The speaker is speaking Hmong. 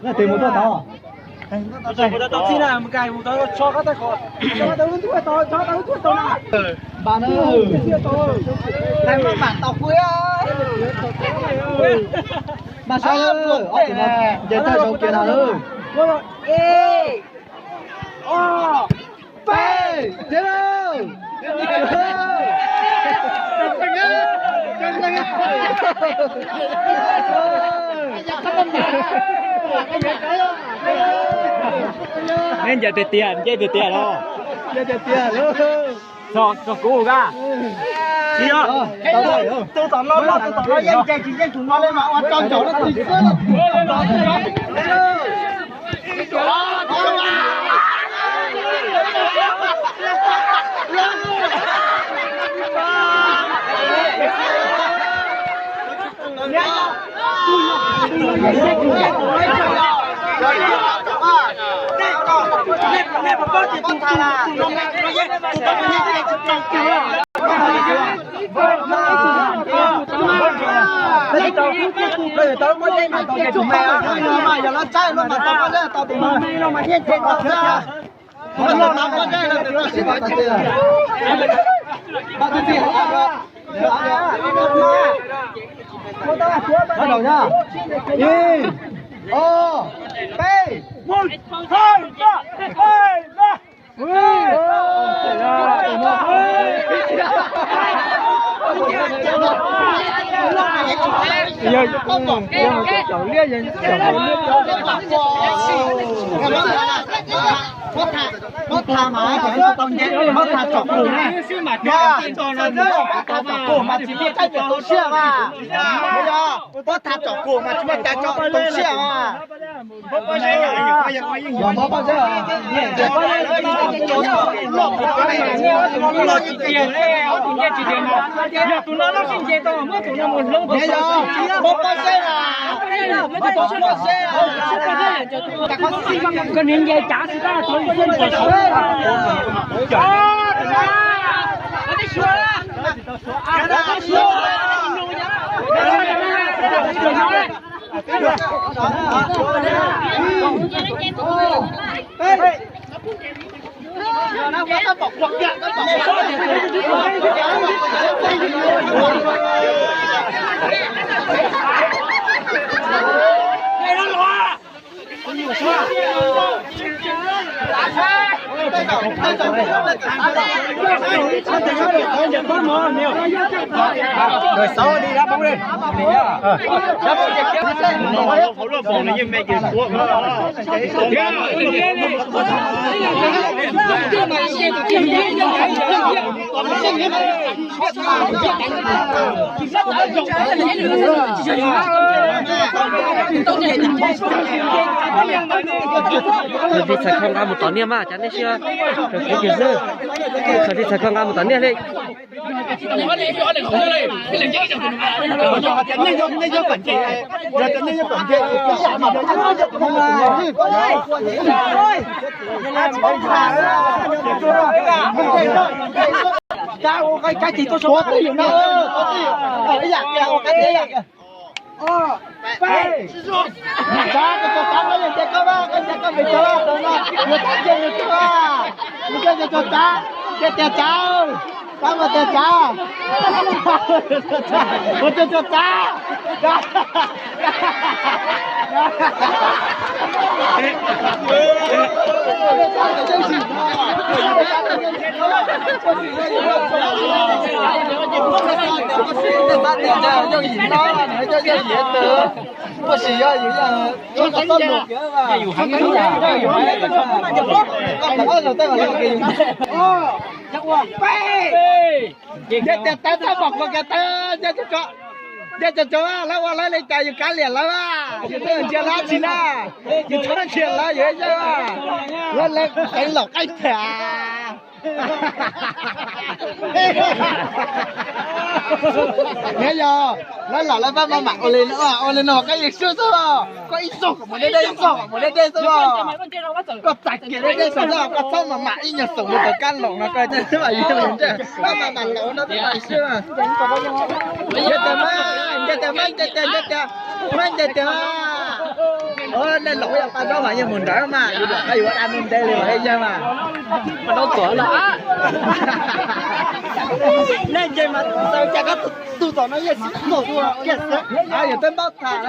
Leej twg mus tuaj tod? Npam na. Npam tau kuv. Npam sawv, ob tug no nce thawj zaug kiag na. Peb, nce lauj. Neb nce tiag tiag, nce tiag tiag los. Nce tiag tiag los. Txog, txog kuv ka. Tus tom no, tus tom no yeej nce tsis yeej tus no li mas ua rau ncaum no tus xwb. Ib, ob, peb. Muab tham mas tau nce, muab tham tsom kum na. Muab tham tsom kum mas tsis muaj caij tsom tu siab mas. Muab tham tsom kum mas tsis muaj caij tsom tu siab mas. Yog pob zeb, yog tus no loj sib nce tau muab tus no mus hloob tus pob zeb na. Koj niag nce cav tsis tab tus xwb. Khawv li txhais khau nqa mus tom niaj mas, cas nej siab rau kuv kiag xwb. Khawv li txhais khau nqa mus tom niaj li. Nce tias tawb txhob pom kuv kiag tawb, nce tso tso, lawv ua lawv li cas yus kav liam lawv, yus txhob ntsia lawv tsis na, yus txhob ntsia lawv yus ib zaj, lawv lawv qeev laum qaib thiab. Nyob yog lawv los lawv pab maj mam ua li no, ua li no koj yeej swb xwb, koj ib txog kom mus deb deb, ib txog kom mus deb deb xwb. Koj txais kiag deb deb xwb, koj txhob maj mam ib nyuag xoom mus tom kab loos no koj, pab maj mam laus no twb txais xwb. Nce tias mas, nce tias mas, nce tias, nce tias mas, nce tias mas. Nej los yog pab zaub mas yeej mus nrawm mas, yus los yus ua dab neeg ntev li mas yog mas. Nej nce mas txaus cas koj tus tom no yeej xwb tus kiag xwb. Yus twb npaub tham.